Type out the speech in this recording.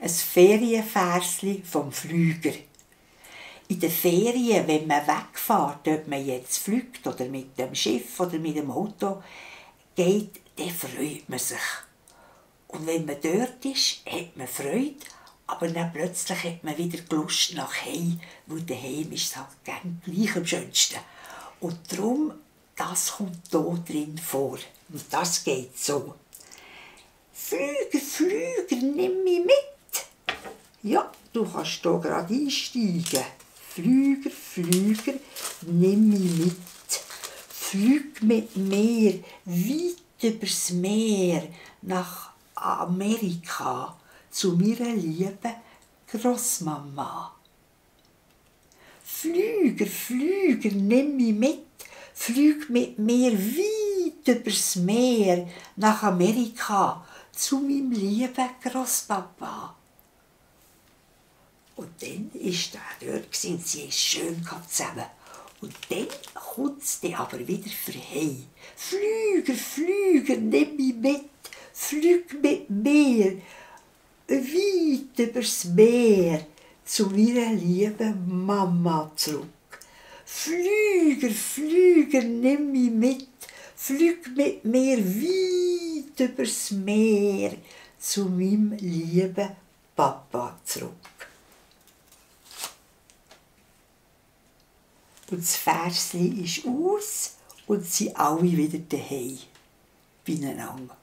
ein Ferienversli vom Flüger. In den Ferien, wenn man wegfährt, ob man jetzt fliegt oder mit dem Schiff oder mit dem Auto geht, dann freut man sich. Und wenn man dort ist, hat man Freude, aber dann plötzlich hat man wieder die Lust nach Hause, weil daheim ist es halt gleich am schönsten. Und darum, das kommt hier drin vor. Und das geht so. Flüger, Flüger, nimm mich mit. Ja, du kannst hier gerade einsteigen. Flüger, Flüger, nimm mich mit. Flüg mit mir weit übers Meer nach Amerika zu meiner lieben Grossmama. Flüger, Flüger, nimm mich mit. Flüg mit mir weit übers Meer nach Amerika zu meinem lieben Grosspapa. Und dann war der dort und sie ist schön zusammen. Und dann kommt es dann aber wieder für heim. Flüger, Flüger, nimm mich mit, flüg mit mir, weit übers Meer, zu meiner lieben Mama zurück. Flüger, Flüger, nimm mich mit, flüg mit mir weit übers Meer, zu meinem lieben Papa zurück. Und das Versli ist aus und sie sind alle wieder daheim beieinander.